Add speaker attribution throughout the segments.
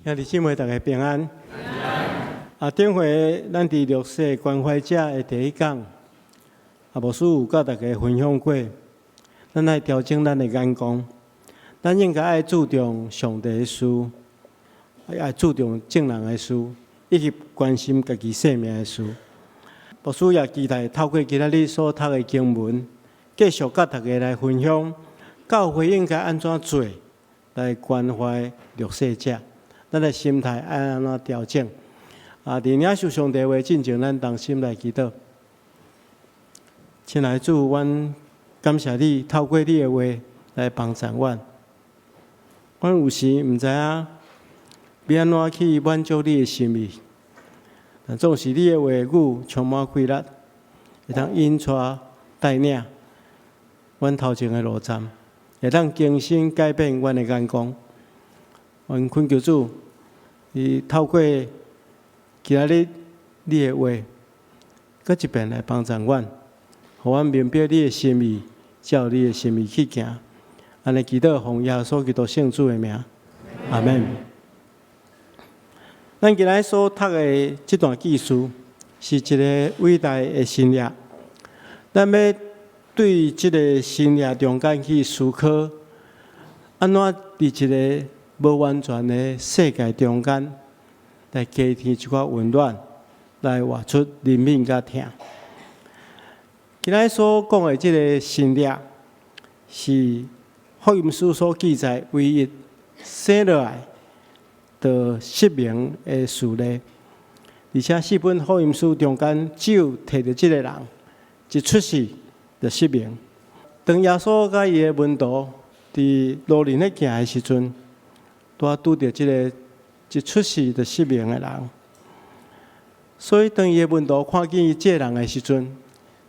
Speaker 1: 兄弟姊妹，大家平安。啊，頂回咱佇弱勢關懷者的第一講，啊，牧師有佮大家分享過，咱愛調整咱的眼光，咱應該愛注重上帝的事，愛注重眾人的事，以及關心家己性命的事。牧師也期待透過今仔日所讀的經文，繼續佮大家來分享，教會應該按怎做來關懷弱勢者。咱的心態愛按怎調整？啊，佇領受上帝話進前，咱同心來祈禱。親愛主，阮感謝你透過你的話來幫助阮。阮有時毋知影欲按怎去滿足你的心意，但總是你的話語充滿氣力，會當引帶帶領阮頭前的路站，會當更新改變阮的眼光。阮懇求主，你透過今仔日你的話，閣一遍來幫助阮，予阮明白你的心意，照你的心意去行。按呢祈禱，奉耶穌基督聖主的名，阿門。咱今仔日所讀的這段記事，是一个偉大的神跡。咱欲對這个神跡中間去思考，按怎佇一个無完全的世界中間，來加添一寡溫暖，來活出憐憫佮疼。今仔日所講的這个神跡，是福音書所記載唯一生落來就失明的事例，而且四本福音書中間只有提著這个人一出世就失明。當耶穌佮伊的門徒佇路面咧行的時陣，拄仔拄著這个一出世就失明的人，所以當伊的門徒看見這个人的時陣，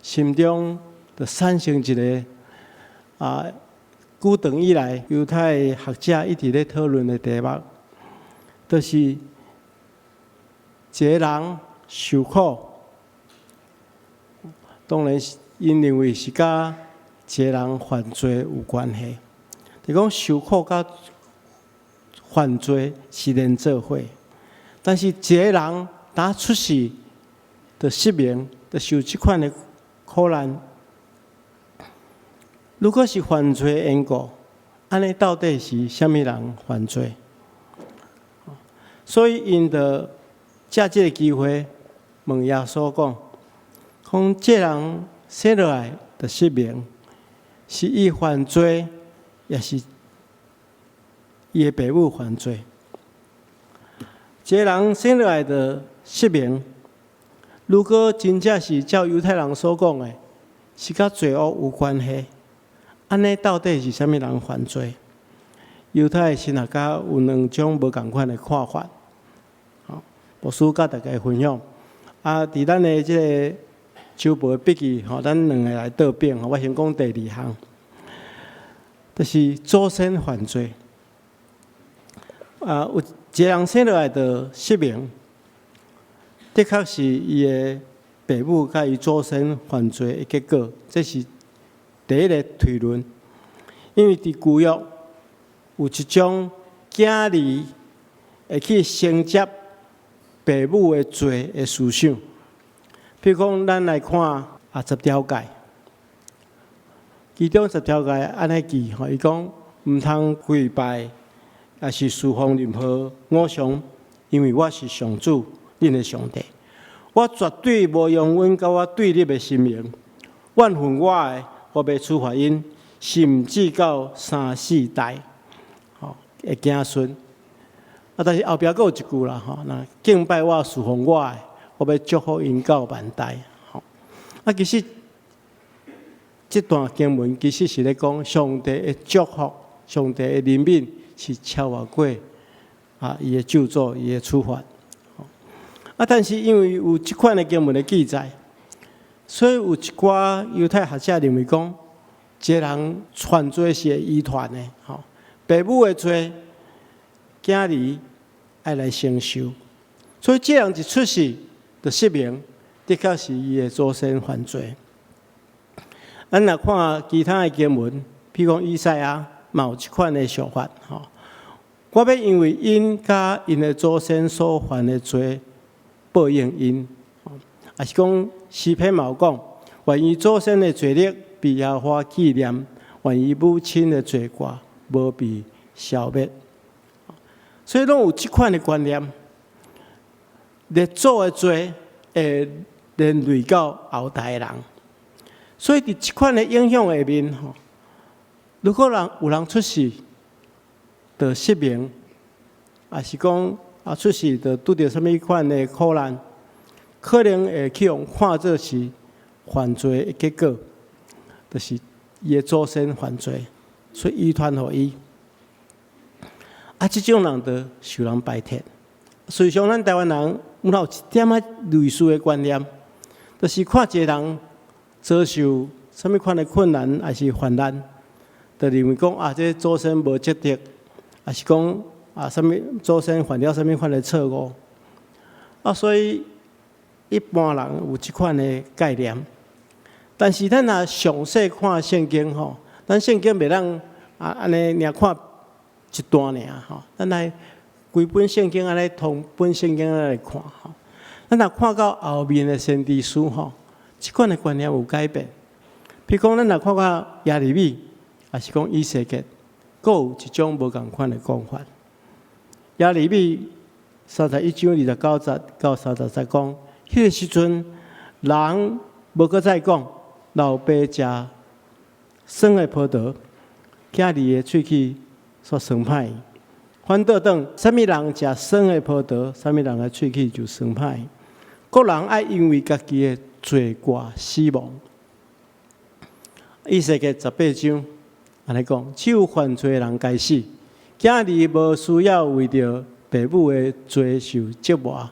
Speaker 1: 心中就產生一个啊，古長以來猶太學者一直咧討論的題目，就是一个人受苦，當然𪜶認為是佮一个人犯罪有關係。就講受苦佮犯罪是連做伙，但是一个人打出世就失明，就受這款的苦難。如果是犯罪的緣故，按呢到底是啥物人犯罪？所以𪜶就藉這个機會問耶穌講：講這人生落來就失明，是伊犯罪，抑是伊的爸母犯罪？這个人生落來就失明，如果真正是照猶太人所講的，是佮罪惡有關係，按呢到底是啥物人犯罪？猶太神學家有兩種無仝款的看法。好，牧師佮大家分享。啊，佇咱的這个周報筆記，吼，咱兩个來倒反。我先講第二項，就是祖先犯罪。啊，有一个人生落來就失明，的確是伊的爸母佮伊祖先犯罪的結果，這是第一个推論。因為佇舊約有一種囝兒會去承接爸母的罪的思想。譬如講，咱來看啊十條誡，其中十條誡按呢記吼，伊講毋通跪拜，抑是事奉任何偶像，因為我是上主，恁的上帝。我絕對無容忍佮我對立的神明，怨恨我的，我欲處罰𪜶，甚至到三四代，吼的子孫。啊，但是後壁閣有一句啦，吼，若敬拜我、事奉我的，我欲祝福𪜶到萬代。吼，啊，其實這段經文其實是咧講上帝的祝福、上帝的憐憫是超越過啊伊的咒詛、伊的處罰。啊，但是因為有這款的經文的記載，所以有一寡猶太學者認為講，這個人犯罪是會遺傳的，吼，爸母的罪，囝兒愛來承受，所以這人一出世就失明，的確是伊的祖先犯罪。咱若看其他的經文，譬如講以賽亞，嘛有這款的想法，吼。我欲因為𪜶佮𪜶的祖先所犯的罪報應𪜶。抑是講詩篇嘛有講，願伊祖先的罪孽被耶和華紀念，願伊母親的罪過無被消滅。所以攏有這款的觀念，列祖的罪會連累到後代的人。所以佇這款的影響下面，吼，如果人有人出世，就失明，抑是講啊出世就拄著啥物款的苦難，可能會去予看做是犯罪的結果，就是伊的祖先犯罪，所以遺傳予伊。啊，這種人就受人排斥。事實上，咱台灣人有一點仔類似的觀念，就是看一個人遭受啥物款的困難，抑是患難，就認為講啊，這祖先無積德，抑是講啊，啥物祖先犯了啥物款的錯誤。啊，所以一般人有這款的概念。但是咱若詳細看聖經吼，咱聖經袂當啊按呢爾看一段爾吼，咱來規本聖經按呢通本聖經按呢來看吼。咱若看到後面的先知書吼，這款的觀念有改變。比如講，咱若看到耶利米，抑是講以西結，閣有一種無仝款的講法。耶利米31章29節到30節講，彼個時陣人無閣再講，老爸食酸的葡萄，囝兒的喙齒煞酸歹。反倒轉，啥物人食酸的葡萄，啥物人的喙齒就酸歹。各人愛因為家己的罪過死亡。以西結18章按呢講，只有犯罪的人該死，囝兒無需要為著爸母的罪受折磨，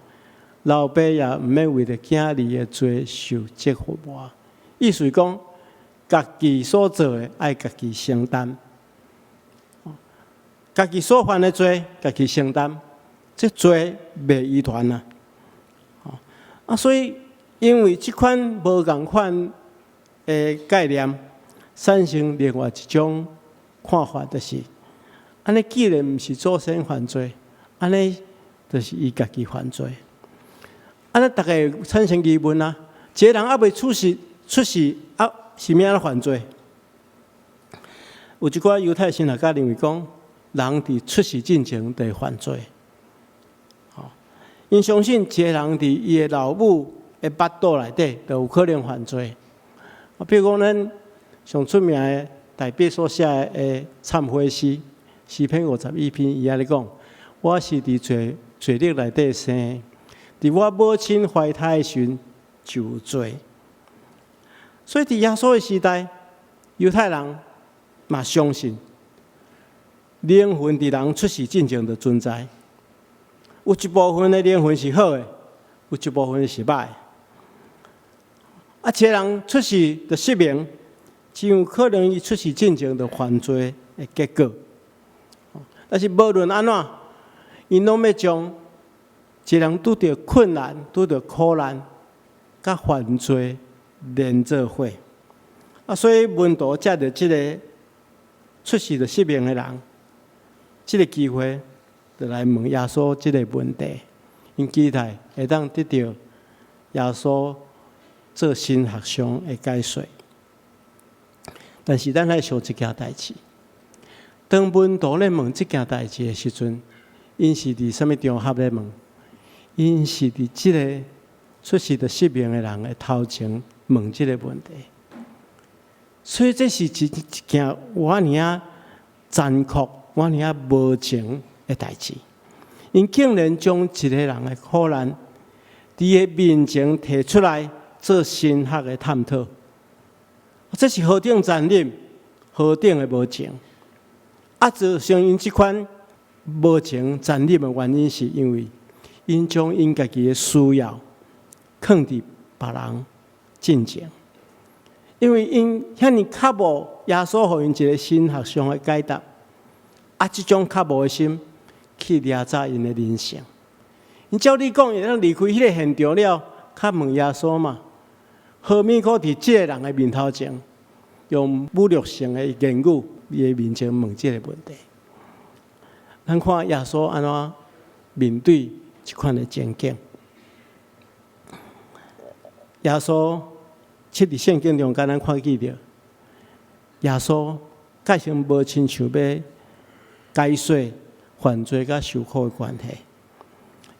Speaker 1: 老爸也毋免為著囝兒的罪受折磨。意思講，家己所做的愛家己承擔，家己所犯的罪，家己承擔，這罪袂遺傳啊！啊，所以因為這款無仝款的概念，產生另外一種看法，就是按呢，既然毋是祖先犯罪，按呢就是伊家己犯罪。按呢，逐家會產生疑問啊：一個人猶未出世，出世啊，是欲按怎犯罪？有一寡猶太神學家認為講，人佇出世進前就會犯罪。吼，𪜶相信一個人佇伊的老母的腹肚內底就有可能犯罪。啊，比如講咱上出名的大衛所寫的懺悔詩，詩篇51篇，伊按呢講：我是佇罪罪孽內底生，佇我母親懷胎的時陣就有罪。所以佇耶穌的時代，猶太人嘛相信靈魂佇人出世進前就存在，有一部分的靈魂是好的，有一部分是歹的。啊，一個人出世就失明，真有可能伊出世進前就犯罪的結果。但是無論按怎，𪜶攏欲將一個人拄著困難、拄著苦難，佮犯罪連做伙。啊，所以門徒藉著這個出世就失明的人，這個機會，就來問耶穌這個問題，𪜶期待會當得著耶穌做神學上的解說。但是咱來想一件代誌，當門徒咧問這件代誌的時陣，𪜶是佇啥物場合咧問？𪜶是佇這個出世就失明的人的頭前問這個問題。所以這是一件偌爾仔殘酷、偌爾仔無情的代誌。𪜶竟然將一個人的苦難，佇伊面前提出來做神學的探討，這是何等殘忍、何等的無情！啊，造成𪜶這款無情殘忍的原因，是因為𪜶將𪜶家己的需要囥佇別人進前。因為𪜶遐爾渴慕耶穌予𪜶一個神學上的解答，啊，這種渴慕的心去掠走𪜶的人性。𪜶照理講，會當離開彼個現場了，較問耶穌嘛？何物閣佇這個人的面頭前，用侮辱性的言語，伊的面前問這個問題？咱看耶穌按怎面對這款的情景。耶穌佇聖經中間，咱看見著耶穌確實無親像欲解說犯罪佮受苦的關係，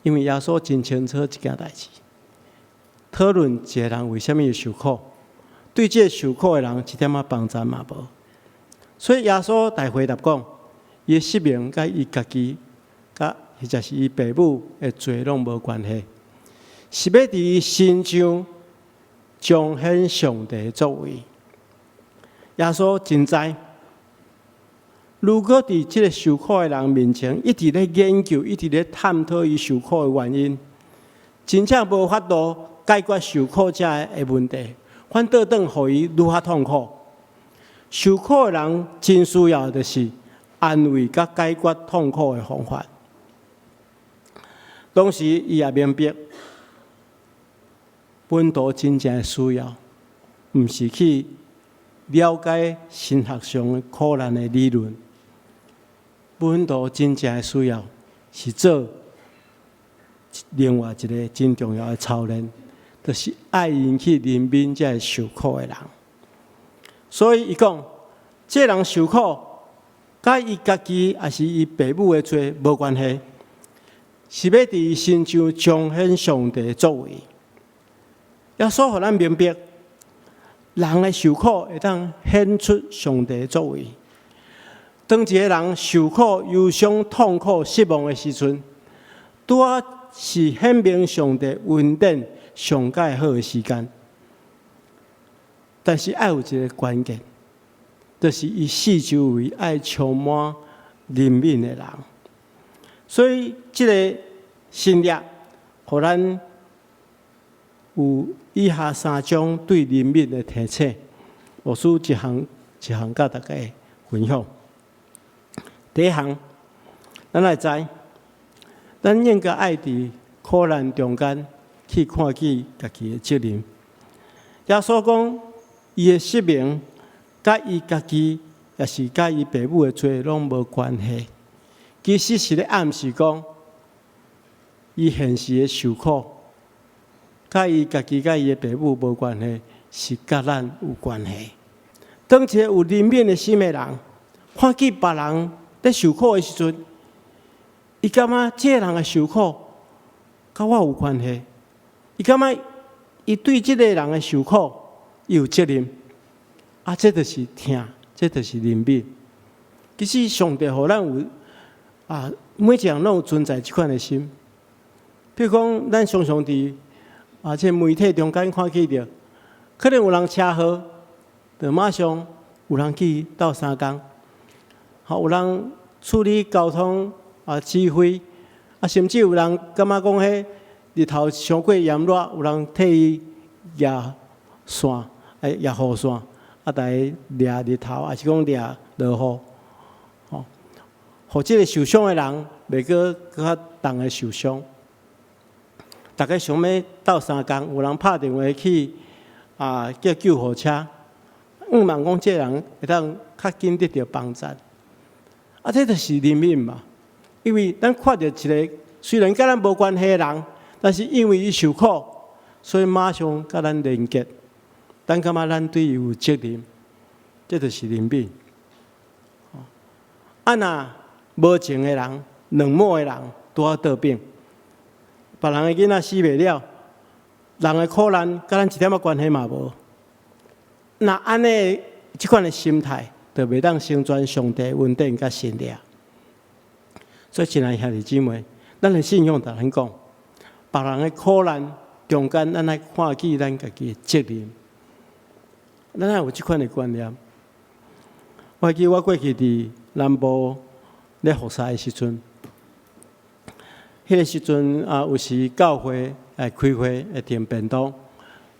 Speaker 1: 因為耶穌真清楚一件代誌，討論一個人為啥物會受苦，對這個受苦的人一點仔幫助嘛無。所以耶穌來回答講，伊的失明佮伊家己，佮或者是伊爸母的罪攏無關係，是欲佇伊身上彰顯上帝的作為。耶穌真知，如果佇這个受苦的人面前，一直咧研究，一直咧探討伊受苦的原因，真正無法度解決受苦者的問題，反倒轉予伊愈較痛苦。受苦的人真需要的就是安慰佮解決痛苦的方法。同時，伊也明白，門徒真正的需要，毋是去了解神學上苦難的理論。門徒真正的需要是做另外一个真重要的操練，就是愛𪜶去憐憫這个受苦的人。所以伊講，這个人受苦，佮伊家己抑是伊爸母的罪無關係，是欲佇伊身上彰顯上帝的作為。耶穌予咱明白，人的受苦會當顯出上帝的作為。當一个人受苦、憂傷、痛苦、失望的時陣，拄仔是顯明上帝恩典上蓋好的時間。但是愛有一个關鍵，就是伊四周圍愛充滿憐憫的人。所以，這个神蹟，予咱有以下三種對憐憫的提醒，牧師一項一項佮大家分享。第一項，咱愛知，咱應該愛佇苦難中間去看見家己的責任。耶穌講，伊的失明，佮伊家己，抑是佮伊爸母的罪攏無關係。其實是咧暗示講，伊現時的受苦，佮伊家己佮伊的爸母無關係，是佮咱有關係。當一個有憐憫的心的人，看見別人咧受苦的時陣，伊感覺這个人的受苦，佮我有關係。伊感覺伊對這个人的受苦，伊有責任。啊，這就是疼，這就是憐憫。其實上帝予咱有啊，每一個人攏有存在這款的心。比如講，咱常常佇啊，這媒體中間看見著，可能有人車禍，就馬上有人去鬥相共，好，有人處理交通啊指揮，啊，甚至有人感覺講彼日頭傷過炎熱，有人替伊舉傘，哎，舉雨傘，啊，來掠日頭，抑是講掠落雨，吼，予這个受傷的人袂閣閣較重的受傷。大家想欲鬥相共，有人拍電話去啊叫救護車，向望講這个人會當較緊得著幫助。啊，這就是憐憫嘛。因為咱看著一个雖然佮咱無關係的人，但是因為伊受苦，所以馬上佮咱連結。咱感覺咱對伊有責任，這就是憐憫。啊，若無情的人、冷漠的人，拄仔倒反。別人的囡仔死袂了，人的苦難佮咱一點仔關係嘛無。若按呢，這款的心態，就袂當成全上帝恩典佮神蹟。所以，親愛兄弟姊妹，咱的信仰共咱講，別人的苦難中間，咱愛看見咱家己的責任。咱愛有這款的觀念。我記我過去佇南部咧服侍的時陣，彼个時陣啊，有時教會來開會會訂便當，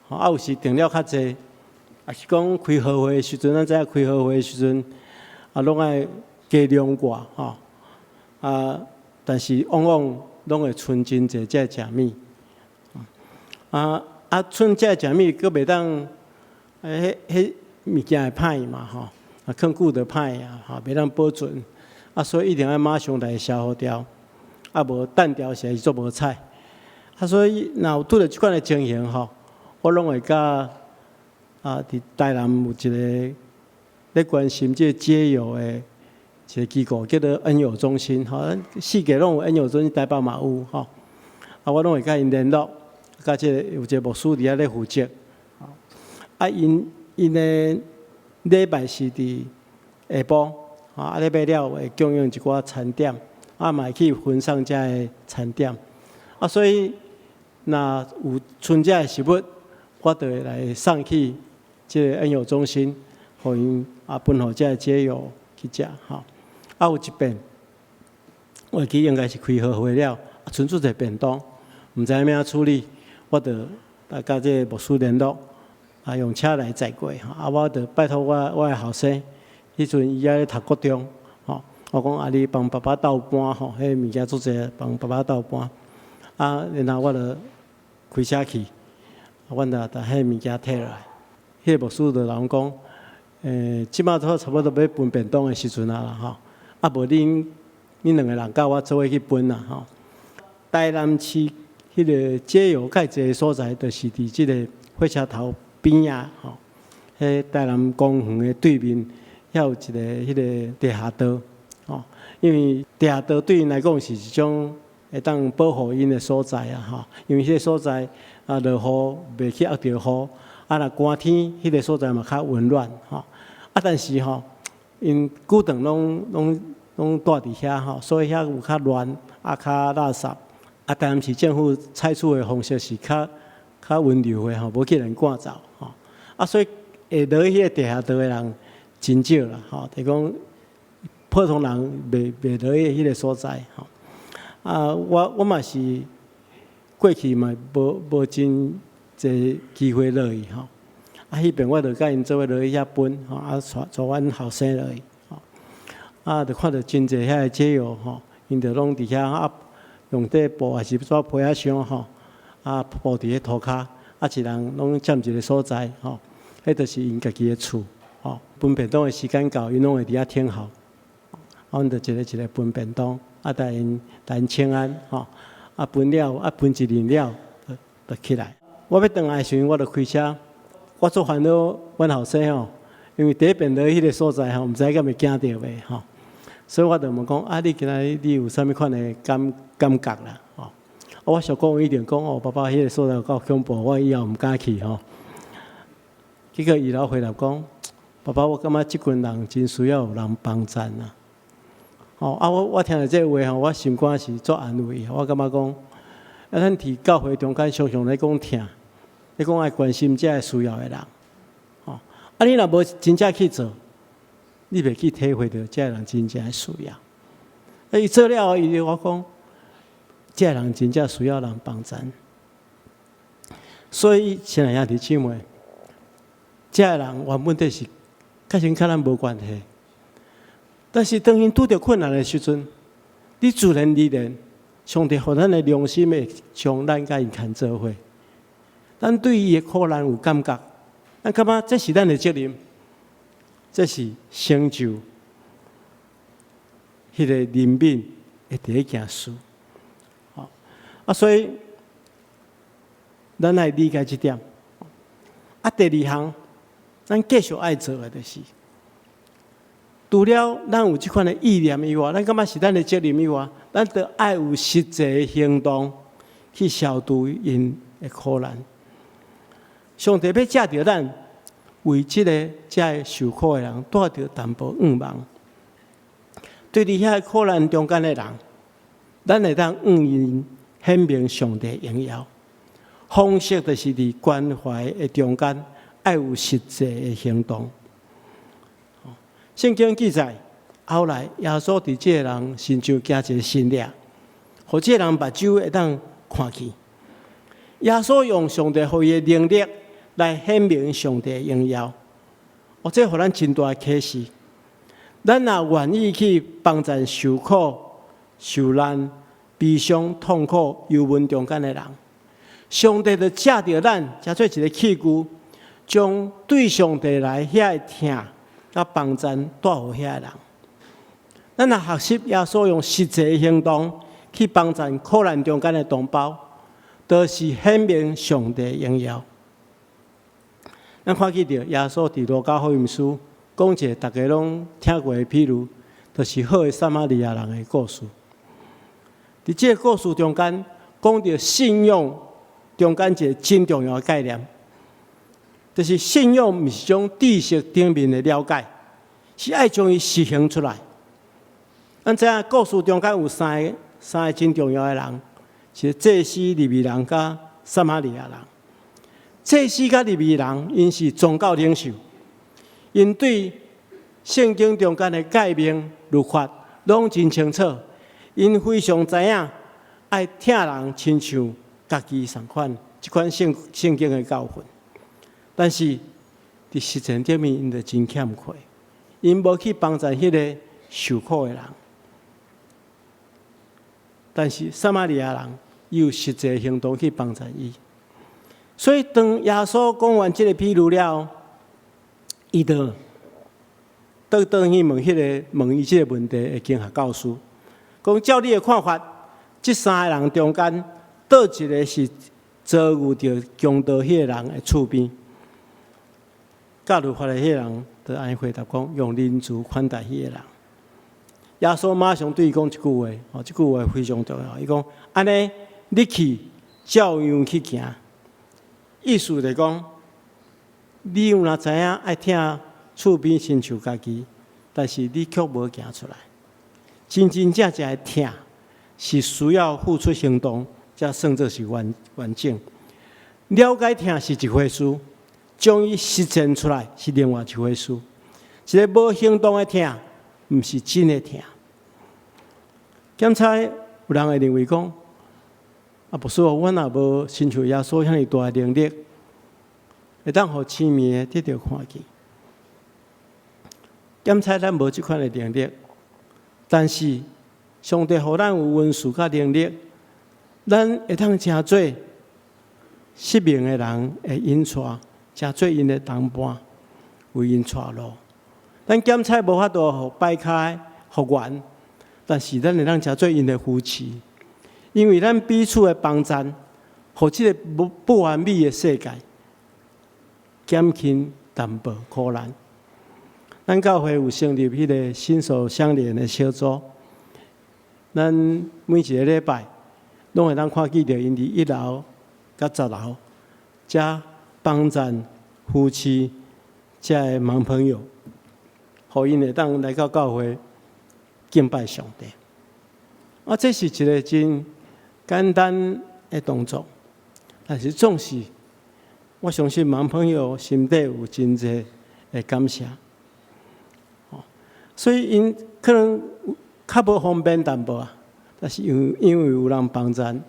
Speaker 1: 啊有時訂了較濟，抑是講開好會的時陣，咱知影開好會的時陣，啊攏愛加量掛吼，啊，但是往往攏會賰真濟這个食物，啊啊賰這个食物，閣袂當，彼彼物件會歹嘛吼，啊囥久就歹啊，吼，袂當保存，啊，所以一定愛馬上來消耗掉，啊無等掉實在是足無彩。啊，所以若有拄著這款的情形吼，我攏會佮佇台南有一個咧關心這個街友的一個機構，叫做恩友中心，吼，四界攏有恩友中心，台北嘛有吼。啊，我攏會佮𪜶聯絡，佮這個有一個牧師佇遐咧負責。啊，𪜶的禮拜是佇下晡，啊，禮拜了會供應一寡餐點，啊，嘛會去分送遮的餐點。啊，所以若有賰遮的食物，我就會來送去這個恩友中心，予𪜶分予遮的街友去食吼。啊，有一遍，我會記應該是開好會了，賰出一個便當，毋知影欲按怎處理，我就佮這個牧師聯絡，啊，用車來載過，啊，我就拜託我的後生，彼陣伊猶咧讀國中，吼，我講啊，你幫爸爸鬥搬吼，彼個物件足濟，幫爸爸鬥搬，啊，然後我就開車去，阮就共彼個物件提落來，彼個牧師就來講，這馬都差不多欲分便當的時陣啊啦，吼，啊無恁兩個人佮我做伙去分啦，吼。台南市彼個街友較濟的所在，就是佇這個火車頭邊仔，吼，彼台南公園的對面，遐有一個彼個地下道，吼，因為地下道對𪜶來講是一種會當保護𪜶的所在啊，吼，因為彼個所在啊落雨袂去壓著雨，啊若寒天彼個所在嘛較溫暖，吼，啊但是吼，𪜶久長攏蹛佇遐吼，所以遐有較亂，啊較垃圾。啊，台南市政府採取的方式是較溫柔的吼，無去予人趕走吼。啊，所以會落去彼個地下道的人真少啦，吼，就講普通人袂落去彼個所在吼。啊，我嘛是過去嘛無真濟機會落去吼。啊，彼遍我就佮𪜶做伙落去遐分吼，啊，帶阮後生落去吼。啊，就看著真濟遐个街友吼，𪜶就攏佇遐啊，用塊布抑是紙皮仔箱吼，啊鋪佇咧塗跤，啊一人攏佔一个所在吼，彼就是𪜶家己的厝吼。分便當的時間到，𪜶攏會佇遐等候。啊，阮就一個一個分便當，啊，共𪜶請安吼，啊分了，啊分一輪了，就起來。我欲轉來的時陣，我就開車，我足煩惱阮後生吼，因為第一遍落彼个所在吼，毋知敢會驚著袂吼。所以我就問講，啊，你今仔日你有啥物款的感覺啦？吼，我小講一定講哦，爸爸彼个所在夠恐怖，我以後毋敢去吼。結果伊就回答講，爸爸，我感覺這群人真需要有人幫贊啊。吼，啊，我聽著這個話吼，我心肝是足安慰。我感覺講，啊，咱佇教會中間常常咧講疼，咧講愛關心這个需要的人，吼，啊，你若無真正去做，你袂去體會著這个人真正的需要。啊，伊做了後，伊就我講，這个人真正需要人幫贊。所以，親愛兄弟姊妹，這个人原本就是確實佮咱無關係，但是當𪜶拄著困難的時陣，你自然而然，上帝予咱的良心會將咱佮𪜶牽做伙。咱對伊的苦難有感覺，咱感覺這是咱的責任，這是成就彼個憐憫的第一件事。啊，所以咱愛理解這點。啊，第二項，咱繼續愛做的就是，除了咱有這款的意念以外，咱感覺是咱的責任以外，咱著愛有實際的行動去消除𪜶的苦難。上帝欲藉著咱為這个遮个受苦的人帶著淡薄向望。對佇遐苦難中間的人，咱會當向𪜶顯明上帝榮耀。方式就是佇關懷的中間，愛有實際的行動。聖經記載，後來耶穌佇這个人身上行一個神跡，予這个人目睭會當看見。耶穌用上帝予伊的能力來顯明上帝的榮耀，哦，這予咱真大的啟示。咱若願意去幫助受苦、受難、悲傷、痛苦、憂悶中間的人，上帝就藉著咱，成做一个器具，將對上帝來遐的疼佮幫贊帶予遐个人。咱若學習耶穌用實際行動去幫贊苦難中間的同胞，就是顯明上帝榮耀。咱看見著耶穌佇路加福音書講一個大家攏聽過的譬喻，就是好的撒瑪利亞人的故事。佇這個故事中間，講著信仰中間一個真重要的概念，就是信仰毋是種知識頂面的了解，是愛將伊實行出來。咱知影故事中間有三個真重要的人，是祭司、利未人佮撒瑪利亞人。祭司佮利未人，𪜶是宗教領袖，𪜶對聖經中間的誡命律法攏真清楚，𪜶非常知影愛疼人親像家己仝款，這款聖經的教訓。但是佇實踐頂面，𪜶就真欠缺，𪜶無去幫助彼个受苦的人。但是撒瑪利亞人有實際行動去幫助伊。所以當耶穌講完這个譬喻了，伊就倒轉去問伊這个問題的經學教師，講照你的看法，這三个人中間，佗一个是遭遇著強盜彼个人的厝邊？教律法的彼个人就按呢回答講：用仁慈款待彼个人。耶穌馬上對伊講一句話，哦，這句話非常重要。伊講：按呢，你去照樣去行。意思就講，你有若知影愛疼厝邊親像家己，但是你卻無行出來。真真正正的疼，是需要付出行動，才算做是完整。了解疼是一回事，將伊實踐出來是另外一回事。一个無行動的疼，毋是真的疼。檢查有人會認為講，啊，牧師，阮也無親像耶穌遐爾大的能力，會當予痴盲的得著看見。檢查咱無這款的能力，但是上帝予咱有恩賜佮能力，咱會當成做失明的人的引帶，成做𪜶的同伴，為𪜶帶路。咱檢查無法度予跛跤復原，但是咱會當成做𪜶的扶持，因為咱彼此的幫贊，予這個不完美的世界減輕淡薄苦難。咱教會有成立彼个心手相連的小組，咱每一个禮拜攏會當看見著𪜶佇1樓佮10樓，遮幫贊扶持遮个盲朋友，予𪜶會當來到教會敬拜上帝。啊，這是一个真簡單的動作，但是總是我相信盲朋友心底有真濟的感謝。所以𪜶可能較無方便淡薄啊，但是因為有人幫贊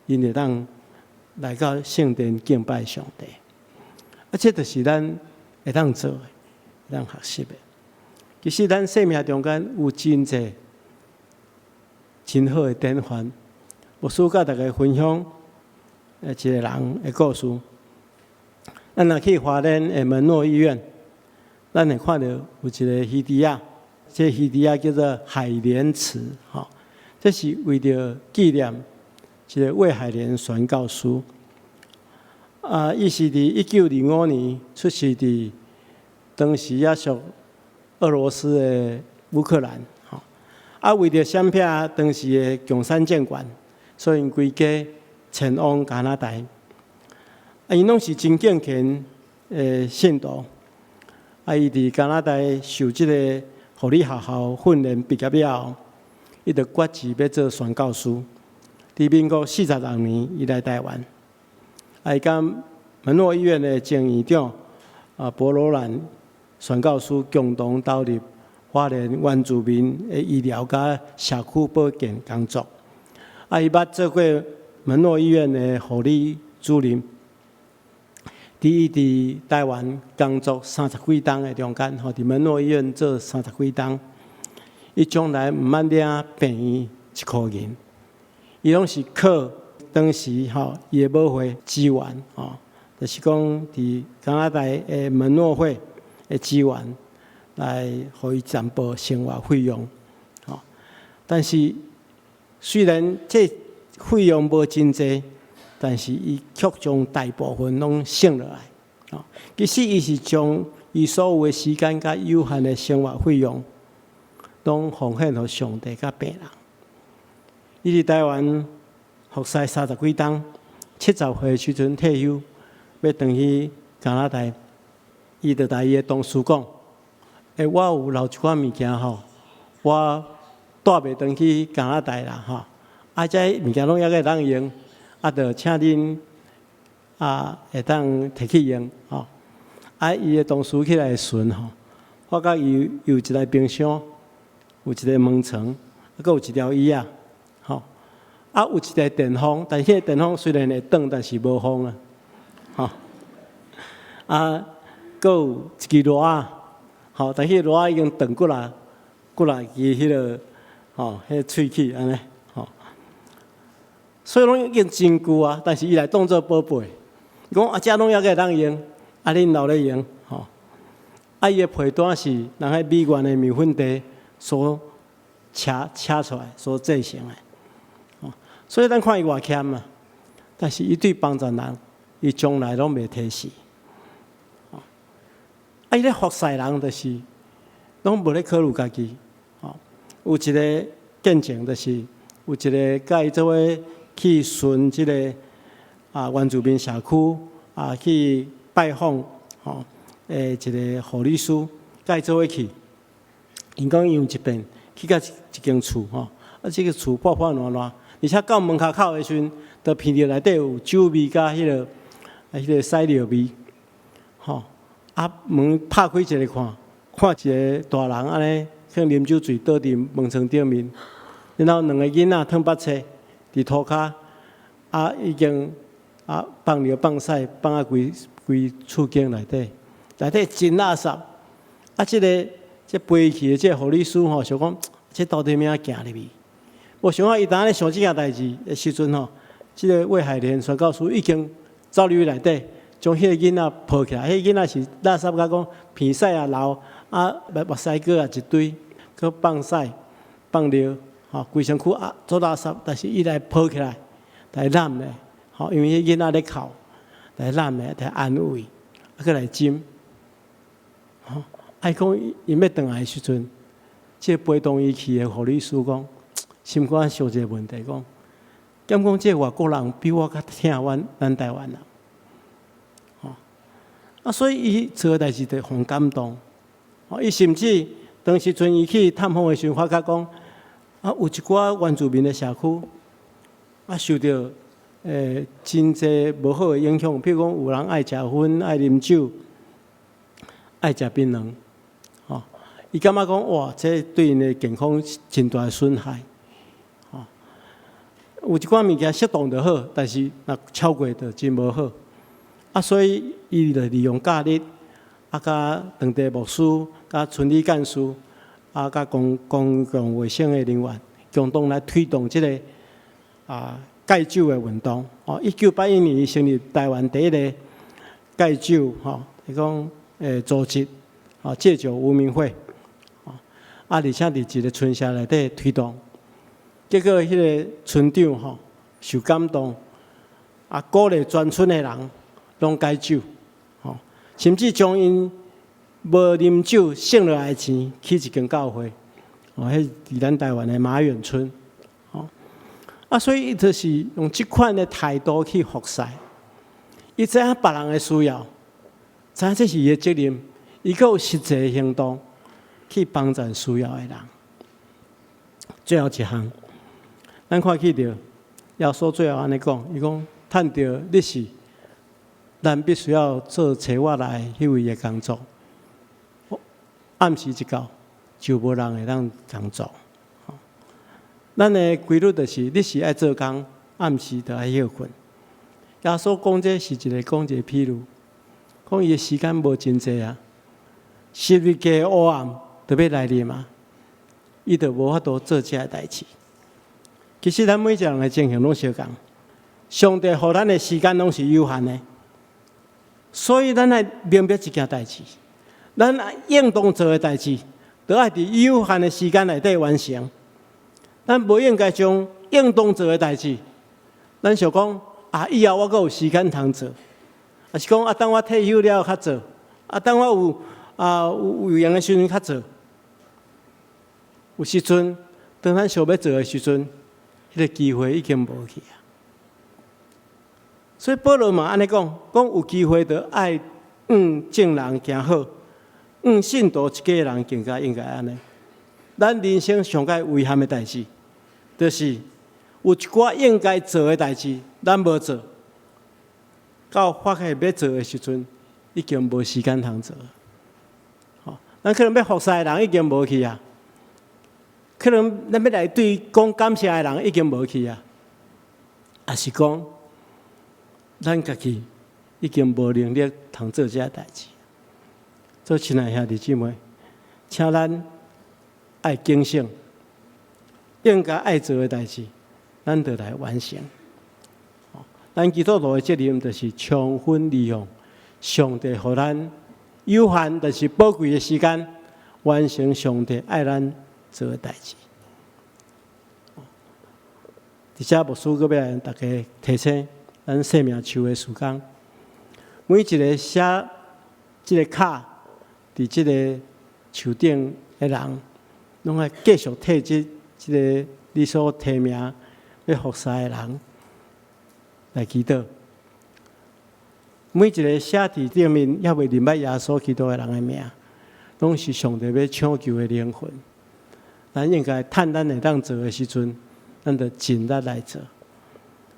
Speaker 1: ，𪜶會當來到聖殿敬拜上帝。啊，這就是咱會當做的，會當學習的。其實咱生命中間有真濟真好的典範，牧師佮大家分享一個人的故事。咱若去花蓮的門諾醫院，咱會看著有一个魚池仔，這個魚池仔叫做海蓮池，吼，這是為著紀念一個魏海蓮宣教師。啊，伊是佇1925年出世佇當時猶屬俄羅斯的烏克蘭，吼。啊，為著閃避當時的共產政權，所以𪜶規家遷往加拿大。啊，𪜶攏是真敬虔的信徒。啊，伊佇加拿大受這个護理學校訓練畢業了後，伊就決志欲做宣教師。佇民國46年，伊來台灣。啊，伊佮門諾醫院的前院長啊，博羅蘭宣教師共同投入花蓮原住民的醫療佮社區保健工作。啊，伊捌做過門諾醫院的護理主任。佇伊佇台灣工作三十幾冬的中間，吼，佇門諾醫院做三十幾冬，伊從來毋捌領病院一箍銀，伊攏是靠當時吼伊的母會支援，吼，就是講佇加拿大的門諾會的支援，來予伊全部生活費用。但是雖然這費用無真濟，但是伊卻將大部分攏省落來。哦，其實伊是將伊所有的時間佮有限的生活費用，攏奉獻予上帝佮病人。伊佇台灣服侍三十幾冬，70歲的時陣退休，欲轉去加拿大，伊就共伊的同事講：欸，我有留一寡物件吼，我帶袂轉去加拿大啦吼，啊，這物件攏猶閣會當用，啊，就請恁啊會當提去用吼。啊，伊的同事起來巡吼，發覺伊有一台冰箱，有一个門床，啊，閣有一條椅仔，吼，啊，有一台電風，但彼个電風雖然會轉，但是無風啊，吼，啊，閣有一支螺仔，吼，但彼个螺仔已經斷幾若幾若支彼个，吼，彼个喙齒按呢，吼，所以攏已經真舊啊，但是伊來當做寶貝，伊講啊，這攏猶閣會當用。啊，恁留咧用，吼！啊，伊的被單是人彼美元的麵粉袋所車車出來、所製成的，吼！所以咱看伊偌儉啊，但是伊對幫助人，伊從來攏袂推辭，吼！啊，伊咧服侍人，就是攏無咧考慮家己，吼！有一个見證，就是有一个佮伊做伙去巡這个原住民社區啊去拜訪吼，一个護理師，佮伊做伙去。𪜶講𪜶有一遍去到一間厝吼，啊，這个厝破破爛爛，而且到門跤口的時陣，就聞著內底有酒味佮彼个屎尿味，吼！啊，門拍開一个看，看一个大人按呢，可能啉酒醉倒佇門床頂面，然後兩个囡仔褪腹冊佇塗跤，啊，已經啊放尿放屎放啊規規厝間內底，內底真垃圾。啊，這个這陪去的這個護理師吼，想講這到底欲按怎行入去？無想到伊當咧想這件代誌的時陣吼，這个魏海蓮宣教師已經走入去內底，將彼个囡仔抱起來。彼个囡仔是垃圾甲講鼻屎也流，啊目屎膏也一堆，閣放屎放尿，吼規身軀啊足垃圾，但是伊來抱起來，來攬咧，吼因為彼囡仔咧哭，來攬咧，來安慰，啊閣來斟，吼啊伊講𪜶欲轉來的時陣，這个陪同伊去的護理師講，心肝想一个問題講，敢講這个外國人比我較疼阮咱台灣人，吼啊，所以伊做的代誌就予感動，吼伊甚至當時陣伊去探訪的時陣，發覺講啊，有一寡原住民的社區啊，受著真濟無好的影響，比如講有人愛食薰、愛啉酒、愛食檳榔，吼，伊感覺講哇，這對𪜶的健康真大的損害，吼。有一寡物件適當就好，但是若超過就真無好。啊，所以伊就利用假日，啊，佮當地牧師、佮村里幹事，啊，佮公共衛生的人員，共同來推動這个戒酒的運動。哦，1981年，伊成立台灣第一个戒酒吼，伊講組織，哦，戒酒無名會，啊，而且佇一个村社內底推動，結果彼个村長吼受感動，啊，鼓勵全村的人攏戒酒，吼，甚至將𪜶無啉酒省落來的錢起一間教會，哦，彼佇咱台灣的馬遠村，吼，啊，所以伊就是用這款的態度去服侍，伊知影別人的需要，知影這是伊的責任，伊閣有實際行動去幫助需要的人。最後一項，咱看去著耶穌最後按呢講，伊講趁著日時，咱必須要做差我來彼位的工作。暗時一到，就無人會當工作。咱的規律就是，日時愛做工，暗時就愛歇睏。耶穌講這是一个講一个譬喻，講伊的時間無真濟啊，十字架的黑暗就欲來臨啊，伊就無法度做這个代誌。其實咱每一個人的情形攏相仝，上帝予咱的時間攏是有限的，所以咱愛明白一件代誌，咱應當做的代誌，都愛佇有限的時間內底完成。咱無應該將應當做的代誌，咱想講啊，以後我閣有時間通做，抑是講啊，等我退休了較做，啊，等我有閒的時陣較做。有時陣，當咱想欲做的時陣，彼個機會已經無去啊。所以保羅嘛按呢講，講有機會就愛向眾人行好，向信徒一家人更加應該按呢。咱人生上蓋遺憾的代誌，就是有一寡應該做的代誌，咱無做，到發現欲做的時陣，已經無時間通做。吼，咱可能欲服侍的人已經無去啊，可能咱欲來對講感謝的人已經無去啊，抑是講咱家己已經無能力通做這代誌。所以，親愛兄弟姊妹，請咱愛警醒，應該愛做的代誌，咱就來完成。咱基督徒的責任就是充分利用上帝予咱有限，但是寶貴的時間，完成上帝愛咱做的代誌。佇遮牧師閣欲來大家提醒，咱生命樹的事工，每一個寫這個卡佇這個樹頂的人，攏愛繼續替這個你所提名欲服侍的人來祈禱。每一個寫佇頂面猶未認捌耶穌基督的人的名，攏是上帝欲搶救的靈魂。咱應該趁咱會當做的時陣，咱就盡力來做。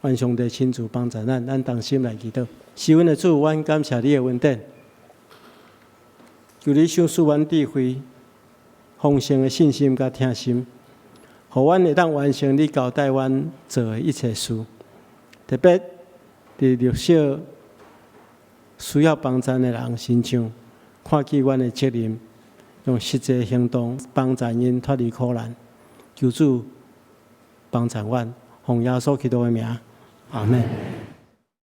Speaker 1: 願上帝親自幫助咱，咱同心來祈禱。是阮的主，阮感謝你的恩典，求你賞賜阮智慧、豐盛的信心佮疼心，予阮會當完成你交代阮做的一切事。特別佇弱小需要幫助的人身上，看見阮的責任，用實際行動幫助𪜶脫離苦難。求主幫助阮，奉耶穌基督的名，阿門。